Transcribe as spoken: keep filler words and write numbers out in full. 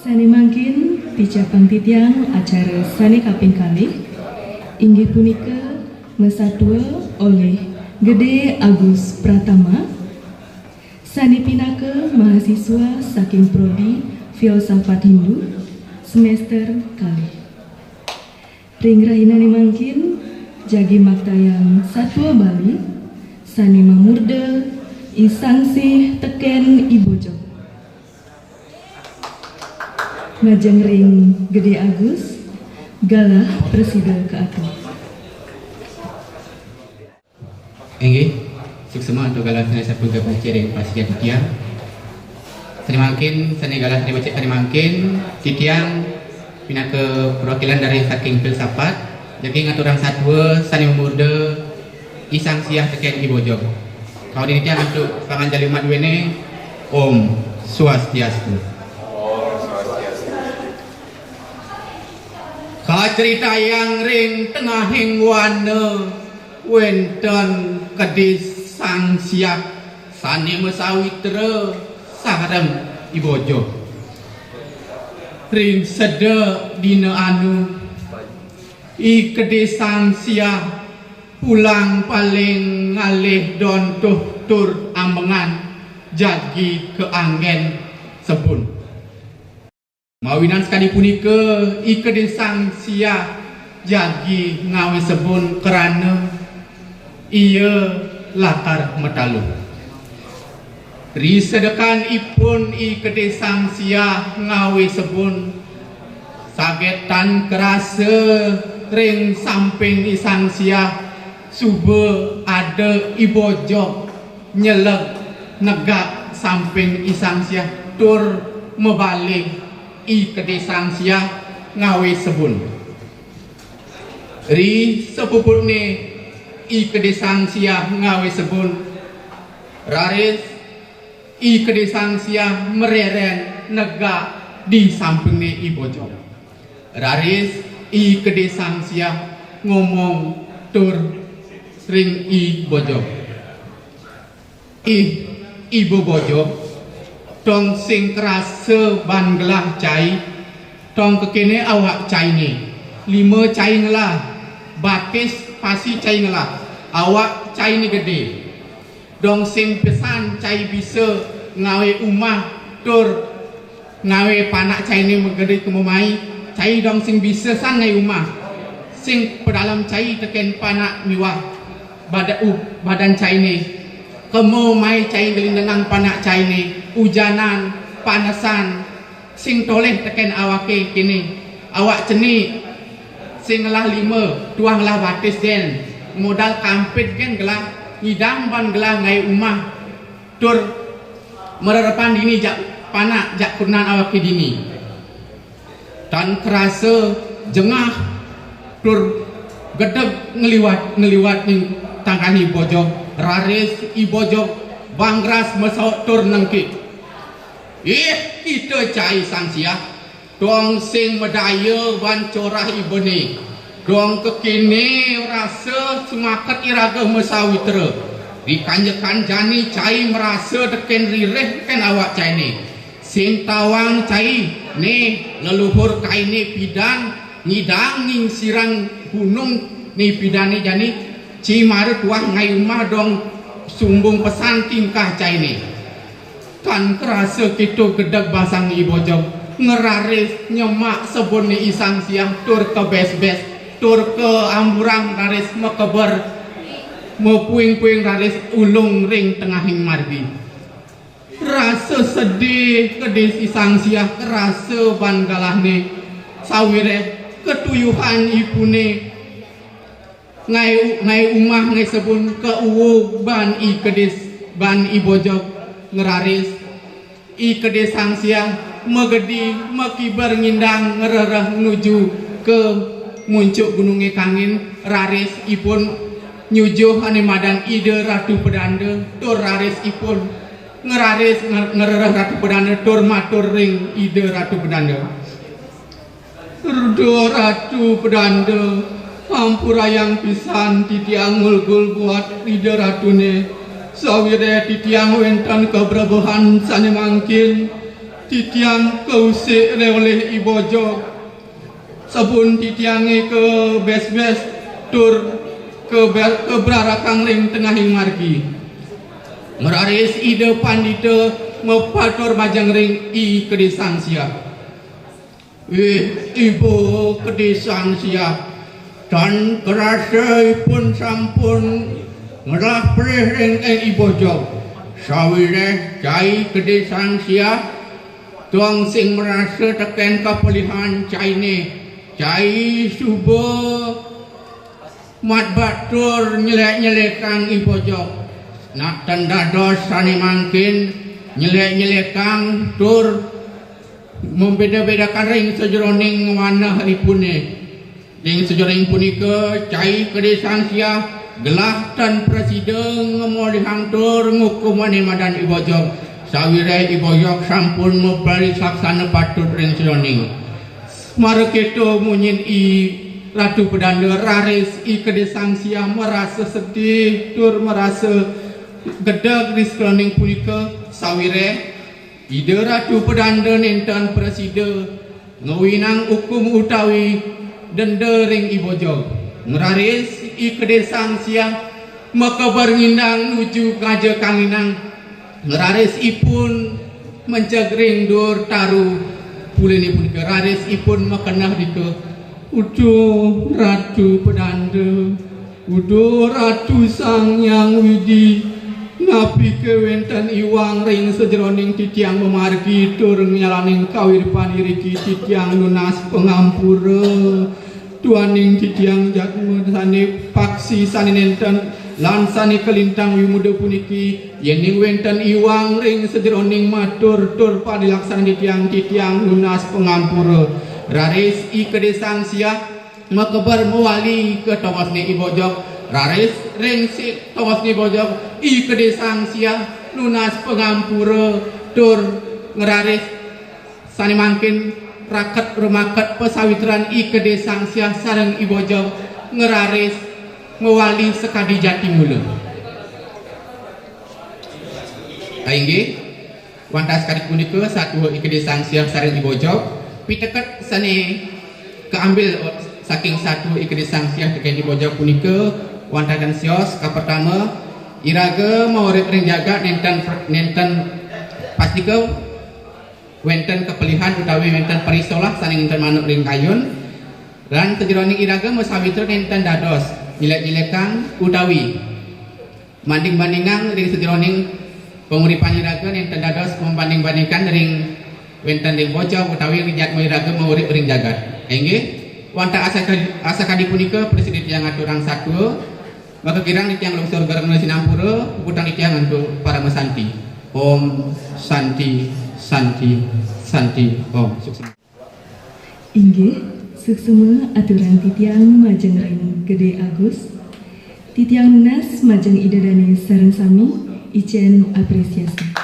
Sané mangkin, ticapang titiang acara sané kaping kalih, inggih punika masatua olih Gedé Agus Pratama, sané pinaka mahasiswa saking Prodi Filsafat Hindu semester kalih. Ring rahinané mangkin, jagi maktayang satua Bali, sané mamurda I Sangsih tekén I Bojog. Majeng ring Gedé Agus, galah prasida kaatur. Inggih, suksma antuk galah sané sampun kapacik ring pasikian titiang. Sané mangkin, sané galah sané becik sané mangkin, titiang pinaka perwakilan dari saking filsafat, jagi ngaturang satua sané mamurda I Sangsih tekén I Bojog. Kawedin titiang antuk panganjali umat duéné, Om Swastiastu. Kacritayang ring tengahing wana wénten kedis Sang Siah sané masawitra sareng I Bojog. Ring sedek dina anu, I Kedis Sang Siah pulang paling ngalih dontuh tur ambengan jagi kaanggén sebun. Mawinan sakadi punika, I Kedis Sang Siah jagi ngawé sebun krana ia lakar mataluh. Ri sedekan ipun I Kedis Sang Siah ngawé sebun, saget tan krasa ring samping I Sang Siah suba ada I Bojog nyeleg negak samping I Sang Siah tur mabalih I Kedis Sang Siah ngawé sebun. Ri sapuputné I Kedis Sang Siah ngawé sebun, raris I Kedis Sang Siah marerén negak di sampingné I Bojog. Raris I Kedis Sang Siah ngomong tur ring I Bojog. Ih, Ibu Bojog, dong sing krasa ban gelah cai, dong kekéné awak cainé. Lima cai ngelah, batis pasi cai ngelah, awak cainé gedé. Dong sing pesan cai bisa ngawé umah tur ngawé panak cainé magedé kema mai, cai dong sing bisa san ngawé umah. Sing padalem cai tekén panak miwah bada-, uh, badan cainé. Kema mai cai nglindengang panak cainé, ujanan, panesan, sing tolih tekén awaké kéné. Awak cenik, sing ngelah lima, tuah ngelah batis gén. Modal kampid gén gelah, ngidang ban gelah ngawé umah. Tur marerepan dini jak panak jak kurenan awaké dini. Tan krasa jengah tur gedeg ngliwat, ngliwat ning tangkahé I Bojog, raris I Bojog bangras masaut tur nengkik. Ih, kita cai Sang Siah. Dong sing madaya ban corah ibané. Dong kekéné rasa semaket iraga masawitra. Rikanjekan jani cai marasa tekén ririh tekén awak cainé. Sing tawang cai, né leluhur kainé pidan, ngidang ngingsirang gunung né pidané jani, ci mara tuah ngawé umah dong sumbung pesan tingkah cainé. Tan krasa kéto gedeg basang I Bojog, ngraris nyemak sebunné I Sang Siah tur kabésbés, tur kaamburang raris makeber, mapuing-puing raris ulung ring tengahing margi. Rasa sedih kedis I Sang Siah, rasa ban galahné, sawiréh katuyuhan ipuné, Ngawé, ngawé umah ngawé sebun kauug ban I Kedis, ban I Bojog ngraris. I Kedé Sang Siah magedi makiber ngindang ngrereh nuju ka muncuk gunungé kangin, raris ipun nyujuh ané madan Ida Ratu Pedanda, tur raris ipun ngraris nger-, ngrereh Ratu Pedanda tur matur ring Ida Ratu Pedanda. Rda Ratu Pedanda, ampurayang pisan titiang ngulgul buat Ida Ratuné, sawiréh titiang wénten kabrebehan sané mangkin, titiang kausik olih I Bojog. Sabun titiangé kabésbés tur kabe-, kabrarakang ring tengahing margi. Ngraris Ida Pandita mapatur majeng ring I Kedé Sang Siah. Ih, Ibu Kedé Sang Siah, tan krasa ipun sampun ngelah perih ring I Bojog. Sawiréh cai Kedé Sang Siah, tiang sing marasa tekén kapelihan cainé, cai suba matbat tur nyelék-nyelékang I Bojog. Nak tan dados sané mangkin nyelék-nyelékang tur membéda-bédakan ring sajeroning wanah ipuné. Ring sajeroning punika, cai Kedé Sang Siah gelah tan prasida ngamolihang tur ngukum ané madan I Bojog. Sawiréh I Bojog sampun maparis laksana patut ring sajeroning. Mara kéto munyin I Ratu Pedanda, raris I Kedé Sang Siah marasa sedih tur marasa gedeg ring sajeroning punika, sawiréh Ida Ratu Pedanda nénten prasida ngawinang ukum utawi denda ring I Bojog. Ngraris I Kedé Sang Siah makeber ngindang nuju ngaja kanginang. Ngraris ipun menceg ring duur taru puliné punika. Raris ipun makeneh dika, "Uduh Ratu Pedanda, uduh Ratu Sang Hyang Widhi, napiké wénten iwang ring sajeroning titiang mamargi tur nyalaning kauripan iriki, titiang nunas pangampura. Duaning titiang jadma sané paksi sané nénten lan sané kalintang wimuda puniki, yéning wénten iwang ring sajeroning matur tur padilaksana titiang, titiang nunas pangampura." Raris I Kedé Sang Siah makeber mawali ka tongosné I Bojog. Raris ring si tongosné I Bojog, I Kedé Sang Siah nunas pangampura tur ngraris sané mangkin raket rumaket pasawitran I Kedé Sang Siah sareng I Bojog, ngraris mawali sakadi jati mula. Inggih, wantah sakadi punika satua I Kedé Sang Siah sareng I Bojog, piteket sané kaambil saking satua I Kedé Sang Siah tekén I Bojog punika wantah tan sios. Kapertama, iraga maurip ring jagat nénten, nénten pastika wénten kapelihan utawi wénten parisolah sané nénten manut ring kayun, lan sajeroning iraga masawitra nénten dados nyelék-nyelékang utawi banding-bandingang ring sajeroning panguripan iraga, nénten dados membanding-bandingkan ring wénten ring Bojog utawi ring jadma iraga maurip ring jagat. Inggih, wantah asaka-, asakadi punika prasida tiang aturang satua, maka kirang titiang lungsur gareng sinampura, puputang titiang antuk parama santi. Om Santi, Santi, Santi, Om. Suksma. Inggih, suksma aturang titiang majeng ring Gedé Agus. Titiang nunas majeng Ida Dané sareng sami, icén apresiasi.